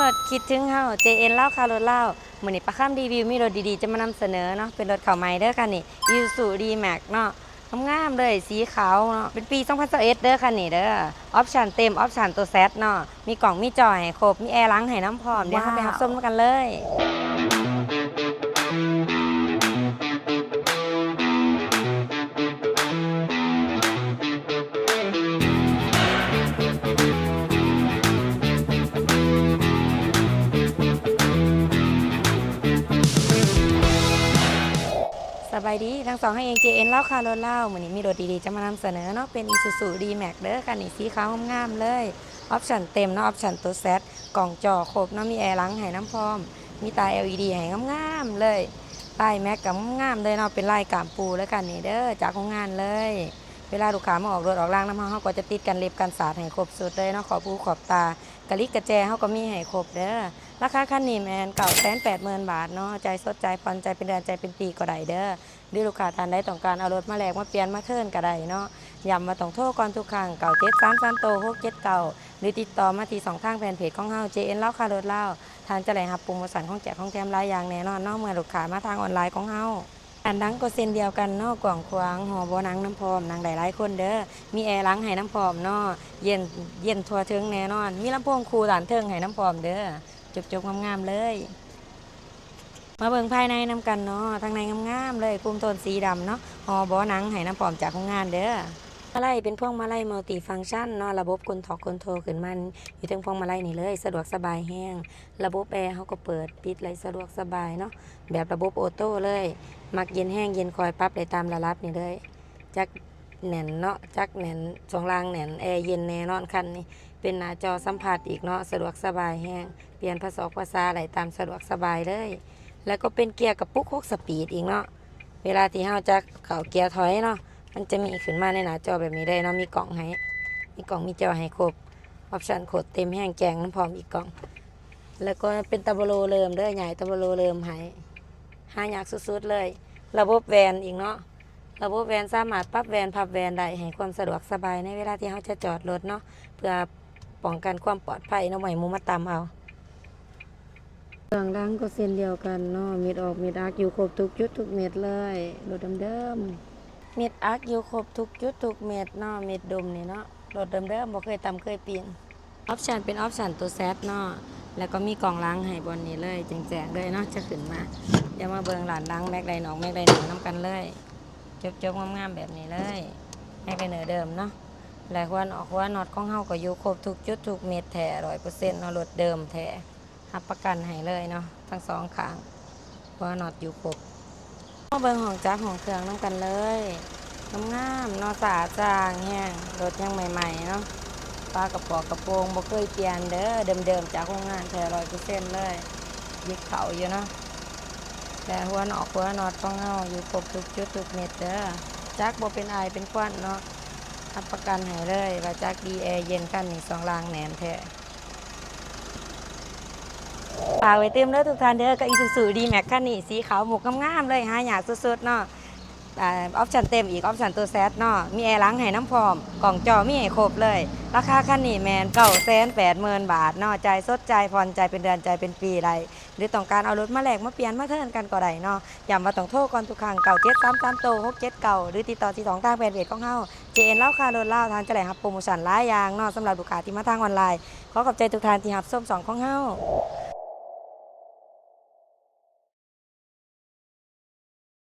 ລົດຄິດເຖິງເຮົາ ເຈເອັນ ລາວຄ້າລົດລາວ. ມື້ນີ້ປາຄຳຣີວິວມີລົດດີໆຈະມານຳສະເໜີເນາະ ເປັນລົດເຂົ້າໃໝ່ເດີຄັນນີ້ ອີຊູຊູ ດີແມັກ ເນາະ ງາມໆເລີຍ ສີຂາວເນາະ ເປັນປີສອງພັນຊາວເອັດເດີຄັນນີ້ເດີ. ອອບຊັນເຕັມ ອອບຊັນໂຕແຊັດເນາະ ມີກ້ອງມີຈໍໃຫ້ຄົບ ມີແອຫຼັງໃຫ້ນຳພ້ອມ. ດຽວເຮົາໄປຮັບຊົມນຳກັນເລີຍ. ສະບາຍດີ ທັງສອງເຮົາເອງ ເຈເອັນ ລາວຄ້າລົດລາວ. ມື້ນີ້ມີລົດດີໆຈະມານຳສະເໜີເນາະ ເປັນ ອີຊູຊູ ດີແມັກ ເດີຄັນນີ້ ສີຂາວງາມໆເລີຍ. ອອບຊັນເຕັມເນາະ ອອບຊັນໂຕແຊັດ ກ້ອງຈໍຄົບເນາະ ມີແອຫຼັງໃຫ້ນຳພ້ອມ ມີຕາ ແອລອີດີ ໃຫ້ງາມໆເລີຍ. ປ້າຍແມັກກໍງາມເລີຍເນາະ ເປັນລາຍກ້າມປູເລີຍຄັນນີ້ເດີ ຈາກໂຮງງານເລີຍ. ເວລາລູກຄ້າມາອອກລົດອອກລາງນຳເຮົາ ເຮົາກໍຈະຕິດກັນເລັບກັນສາດໃຫ້ຄົບຊຸດເລີຍເນາະ ຂອບຫູຂອບຕາ ກະລິກກະແຈເຮົາກໍມີໃຫ້ຄົບເດີ. ລາຄາຄັນນີ້ແມ່ນເກົ້າແສນແປດໝື່ນບາດເນາະ ຈ່າຍສົດ ຈ່າຍຜ່ອນ ຈ່າຍເປັນເດືອນ ຈ່າຍເປັນປີກໍໄດ້ເດີ. ຫຼືລູກຄ້າທ່ານໃດຕ້ອງການເອົາລົດມາແລກມາປ່ຽນມາເທີນກໍໄດ້ເນາະ. ຢ້ຳວ່າຕ້ອງໂທກ່ອນທຸກຄັ້ງ ເກົ້າເຈັດສາມສາມໂຕຫົກເຈັດເກົ້າ ຫຼືຕິດຕໍ່ມາທີ່ຊ່ອງທາງແຟນເພຈຂອງເຮົາ ເຈເອັນ ລາວຄ້າລົດລາວ. ທ່ານຈະໄດ້ຮັບໂປຣໂມຊັນຂອງແຈກຂອງແຖມຫຼາຍຢ່າງແນ່ນອນເນາະ ເມື່ອລູກຄ້າມາທາງອອນລາຍຂອງເຮົາ. ດ້ານຫຼັງກໍເຊັ່ນດຽວກັນເນາະ ກວ້າງຂວາງ ຫໍ່ເບາະໜັງນຳພ້ອມ ນັ່ງໄດ້ຫຼາຍຄົນເດີ. ມີແອຫຼັງໃຫ້ນຳພ້ອມເນາະ ເຢັນ ເຢັນທົ່ວເຖິງແນ່ນອນ. ມີລຳໂພງຄູ່ດ້ານເທິງໃຫ້ນຳພ້ອມເດີ ຈົບໆງາມໆເລີຍ. ມາເບິ່ງພາຍໃນນຳກັນເນາະ ທາງໃນງາມໆເລີຍ ຄຸມໂທນສີດຳເນາະ ຫໍ່ເບາະໜັງໃຫ້ນຳພ້ອມຈາກໂຮງງານເດີ. ມາໄລເປັນພວງມາໄລມັລຕິຟັງຊັນເນາະ ລະບົບກົນຖອກກົນໂທຂຶ້ນມາຢູ່ເທິງພວງມາໄລນີ້ເລີຍ ສະດວກສະບາຍແຮງ. ລະບົບແອເຮົາກໍເປີດປິດໄດ້ສະດວກສະບາຍເນາະ ແບບລະບົບໂອໂຕ້ເລີຍ. ມັກເຢັນແຮງເຢັນຄ່ອຍ ປັບໄດ້ຕາມລະດັບນີ້ເລີຍ ຈັກແໜ້ນເນາະ ຈັກແໜ້ນ ຊ່ວງລ່າງແໜ້ນ ແອເຢັນແນ່ນອນຄັນນີ້. ເປັນໜ້າຈໍສຳຜັດອີກເນາະ ສະດວກສະບາຍແຮງ ປ່ຽນພາສອກພາສາໄດ້ຕາມສະດວກສະບາຍເລີຍ. ແລ້ວກໍເປັນເກຍກະປຸກຫົກສະປີດອີກເນາະ ເວລາທີ່ເຮົາຈະເຂົ້າເກຍຖອຍເນາະ ມັນຈະມີຂຶ້ນມາໃນໜ້າຈໍແບບນີ້ເລີຍເນາະ ມີກ້ອງໃຫ້ ມີກ້ອງມີຈໍໃຫ້ຄົບ ອອບຊັນໂຄດເຕັມແຮງ ແຈ້ງນຳພ້ອມອີກກ້ອງ. ແລ້ວກໍເປັນຕາເບີໂລເລີ່ມເດີ ຍ້າຍຕາເບີໂລເລີ່ມໃຫ້ ຫາຍາກສຸດໆເລີຍ. ລະບົບແວ່ນອີກເນາະ ລະບົບແວ່ນສາມາດປັບແວ່ນພັບແວ່ນໄດ້ ໃຫ້ຄວາມສະດວກສະບາຍໃນເວລາທີ່ເຮົາຈະຈອດລົດເນາະ ເພື່ອປ້ອງກັນຄວາມປອດໄພເນາະ ບໍ່ໃຫ້ໝູມາຕຳເອົາ. ເບື້ອງຫຼັງກໍເຊັ່ນດຽວກັນເນາະ ເມັດອອກເມັດອັກຢູ່ຄົບທຸກຈຸດທຸກເມັດເລີຍ ລົດເດີມໆ. ເມັດອັກຢູ່ຄົບທຸກຈຸດທຸກເມັດເນາະ ເມັດດົມນີ້ເນາະ ລົດເດີມໆ ບໍ່ເຄີຍຕຳເຄີຍປ່ຽນ. ອອບຊັນເປັນອອບຊັນໂຕແຊັດເນາະ ແລ້ວກໍມີກ້ອງຫຼັງໃຫ້ບ່ອນນີ້ເລີຍ ແຈ້ງໆເລີຍເນາະ ຈະຂຶ້ນມາ. ດຽວມາເບິ່ງດ້ານຫຼັງ ແມັກໄດນອກ ແມັກໄດເນີນຳກັນເລີຍ ຈົບໆງາມໆແບບນີ້ເລີຍ ແມັກໄດເນີເດີມເນາະ. ແລະຫົວນອກຫົວນັອດຂອງເຮົາກໍຢູ່ຄົບທຸກຈຸດທຸກເມັດແທ້ ຮ້ອຍເປີເຊັນເນາະ ລົດເດີມແທ້ ຮັບປະກັນໃຫ້ເລີຍເນາະ ທັງສອງຂ້າງ ຫົວນັອດຢູ່ຄົບ. ມາເບິ່ງຫ້ອງຈັກຫ້ອງເຄື່ອງນຳກັນເລີຍ ງາມໆເນາະ ສະອາດສະອ້າງແຮງ ລົດຍັງໃໝ່ໆເນາະ. ຝາກະປອກກະໂປງບໍ່ເຄີຍປ່ຽນເດີ ເດີມໆຈາກໂຮງງານແທ້ ຮ້ອຍເປີເຊັນເລີຍ ຢິກເຂົ້າຢູ່ເນາະ. ແລະຫົວນອກຫົວນັອດຂອງເຮົາຢູ່ຄົບທຸກຈຸດທຸກເມັດເດີ ຈັກບໍ່ເປັນອາຍເປັນຄວັນເນາະ ຮັບປະກັນໃຫ້ເລີຍວ່າຈັກດີ ແອເຢັນ ຄັນນີ້ຊ່ວງລ່າງແໜ້ນແທ້. ຝາກໄວ້ຕື່ມເດີທຸກທ່ານເດີ ກັບ ອີຊູຊູ ດີແມັກ ຄັນນີ້ ສີຂາວມຸກງາມໆເລີຍ ຫາຍາກສຸດໆເນາະ. ອາ ອອບຊັນເຕັມອີກ ອອບຊັນໂຕແຊັດເນາະ ມີແອຫຼັງໃຫ້ນຳພ້ອມ ກ້ອງຈໍມີໃຫ້ຄົບເລີຍ. ລາຄາຄັນນີ້ແມ່ນເກົ້າແສນແປດໝື່ນບາດເນາະ ຈ່າຍສົດ ຈ່າຍຜ່ອນ ຈ່າຍເປັນເດືອນ ຈ່າຍເປັນປີໄດ້ ຫຼືຕ້ອງການເອົາລົດມາແລກມາປ່ຽນມາເທີນກັນກໍໄດ້ເນາະ. ຢ້ຳວ່າຕ້ອງໂທກ່ອນທຸກຄັ້ງ ເກົ້າເຈັດສາມສາມໂຕຫົກເຈັດເກົ້າ ຫຼືຕິດຕໍ່ທີ່ຊ່ອງທາງແຟນເພຈຂອງເຮົາ ເຈເອັນ ລາວຄ້າລົດລາວ. ທ່ານຈະໄດ້ຮັບໂປຣໂມຊັນຫຼາຍຢ່າງເນາະ ສຳລັບລູກຄ້າທີ່ມາທາງອອນລາຍ. ຂໍຂອບໃຈທຸກທ່ານທີ່ຮັບຊົມຊ່ອງຂອງເຮົາ.